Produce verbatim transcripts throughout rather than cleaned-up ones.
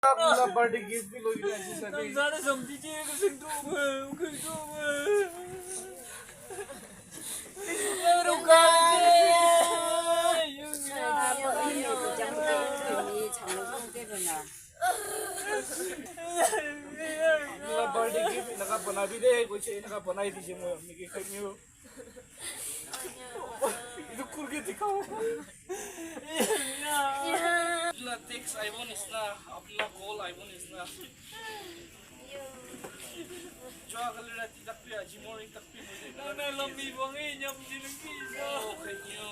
Apna birthday gift bhi loi kena aise sabi. Sare samjhi ji ko sindhu. Apna birthday gift enaka banabi de, koise enaka banai dise moi apni ke khainiyo. Etu kurke dikhao. Apna text aibo nisna, apna call aibo nisna. Jua kali rati tak pi, aji morning tak pi. Nana lambi bangi nyam jinung kiso. Oh, khainiyo.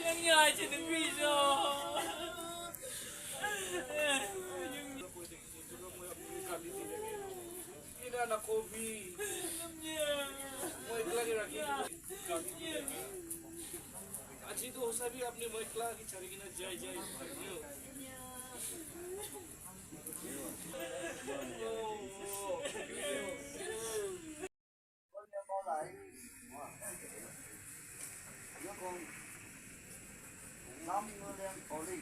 Yang ya jinung kiso. Ina na kobi. Moi ekla ke rakhi. Aji to hosa bhi apne moi ekla ke chari kena jai jai. Nam nulen oli.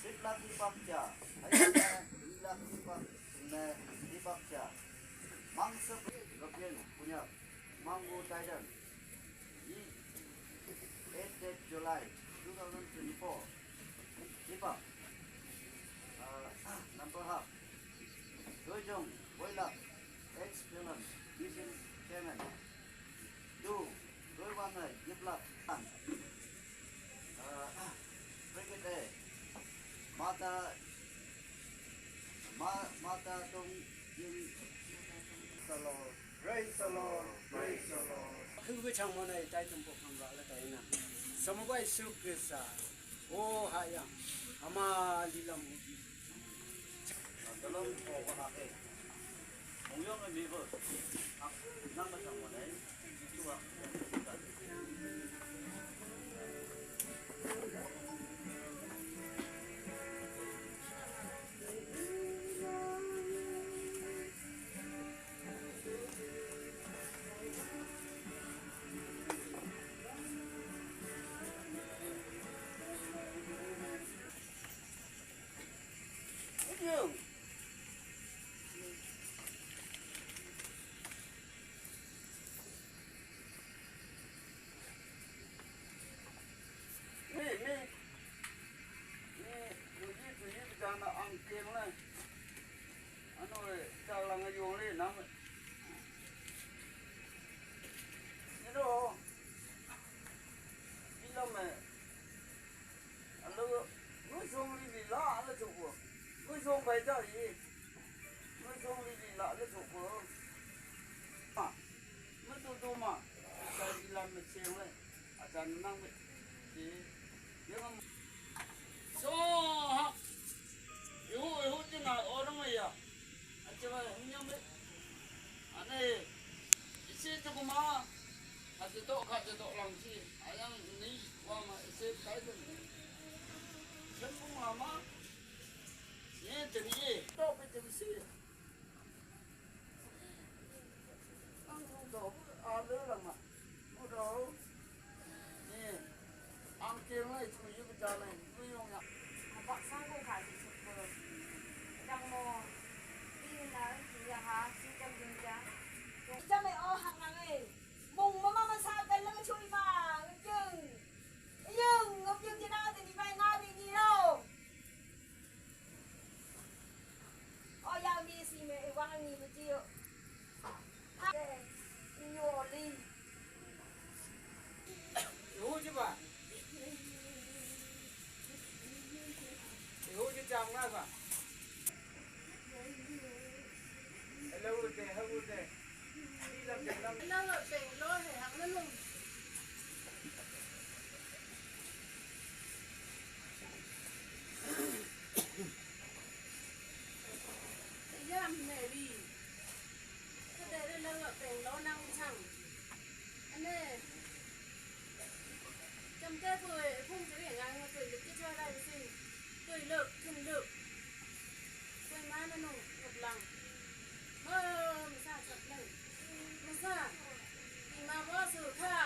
Sip lagi bakja. Ayana ni lagi bak ne di bakja. Mangsa European punya mango Thailand. Ni eight July two thousand twenty-four. Di bak. Uh, number half. Doi jong, Boilak, ex-felon, Vision Chairman. Du, Doi Wan Nai, Yiplak, Tan. Uh, Brigade A, Mata, Ma-, Mata Tong Ying. Praise the Lord. Praise the Lord. Praise the Lord. Khubu chang mo na itai tum po khang ga la tai na. Samubai Yesu Krista. Oh, haya. Ama lilam. Alo, ngui song li li la ala chokwa. Ngui song bai da yi. Ngui song li li la ala chokwa. Ma, ma tu tu ma. Sa li la ma cheng le. A sa nang me. Ye. Ye ma. So ha. Yo, yo, je na orang ya. Ache ba hum nyam le. Ane. Isi tu kuma. Hati to, hati to lang si. Ayang ni, wa ma, isi kai tu. Sen kuma ma. Ye, teri ye. To pe teri si. Ang tu to, a le lang ma. Mu to. Ye. Ang keng lai chu yu ka ja lai, ku yong ya. Bak sang ko kha ji chu ko. Dang mo. Pi na yu ya ha, si kam yu ja. Ja me o hak nang e. Mong ma ma ma sa kan la ma chui ma. Yung. Yung, ngop yung jina de ni bai nga de ni lo. Oh, ya mi si me e wang ni mu ji yo. Ha. Yo li. Ihu ji ba. Ihu ji jam na ba. Hello de, hello de. Hello de, hello. Yam Mary. Ka dai re la la peng lo nang chang. Ane. Cham te ko e phung te re ngang ko le ke cha dai sin. Ko lo kin lo. Ko ma na no ko lang. Ma ma sa cha lang. Ma sa. Ni ma bo su kha.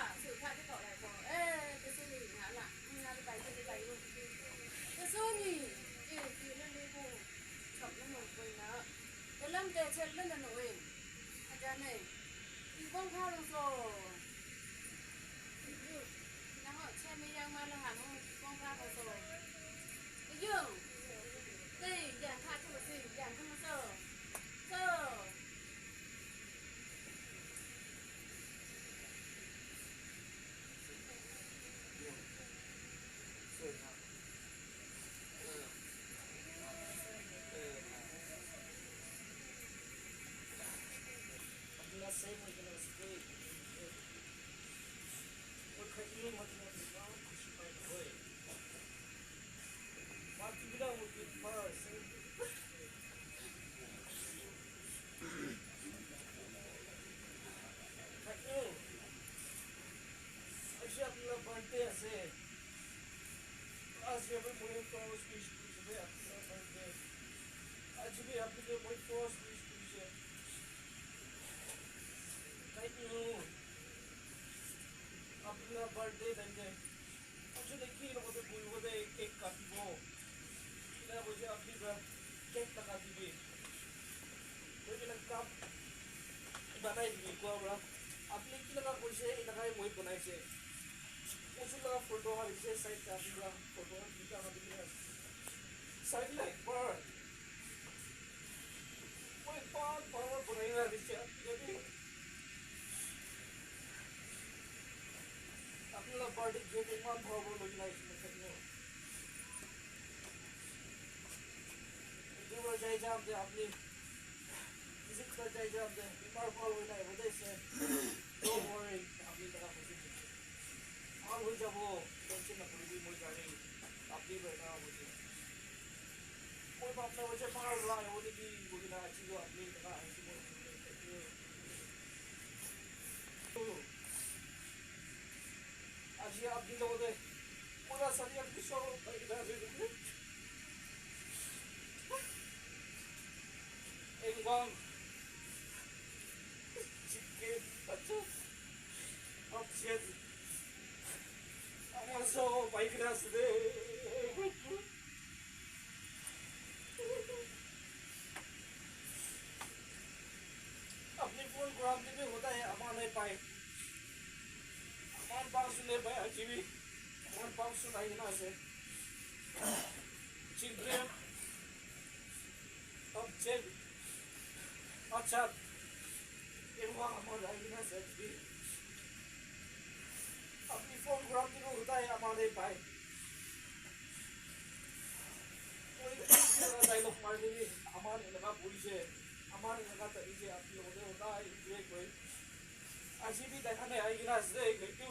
Aji apni la birthday ase. Aji apni moi first wish kurise de apni la birthday. Aji bi apni ke moi first wish kurise. Thank you. Apni la birthday time te. Aji de ki logote buhibo de cake katibo. Ena hoise apni pra cake la katibi. Moi kena cup banai dibi koa pra. Apni ki laga koise, enakai moi banaise. Usu laga photo khan dikhi ase, side te apni laga photo khan duita khan dikhi ase. Sai kena ekbar. Moi eman bhal para banai kena dikhi ase, apni khan bi. Apni laga birthday gift eman bhal para loi kena ahise, moi khan bi. Etu para jai jam te apni. Visit kora jai jab de, bimar bhal hoi nai, hode se. Don't worry, apni taka visit koribo. Bhal hoi jabo, tension na koribi, moi jane. Apni beta hoi jabo. Moi bhab na hoise bhal hua, hode ki, hode na, aji to apni taka aji moi. Aji apni logote pura sari apni sob pai kena ase. Ekdom chicken, acha, acha, amar sob pai kena ase de. Apni phone kora apni bi hota hai, amar nai pai. Amar bang sune pai, aji bi amar bang sunai kena ase. Children, object, acha, ewa amar nai kena ase aji bi. Apni phone kora apni bi hota hai, amar nai pai. Moi etu dialogue mari dibi, amar eneka bohi se, amar eneka thaki se, apni logote hota enjoy kori. Aji bi tai khan ahi kena ase, etu.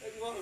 Ekbar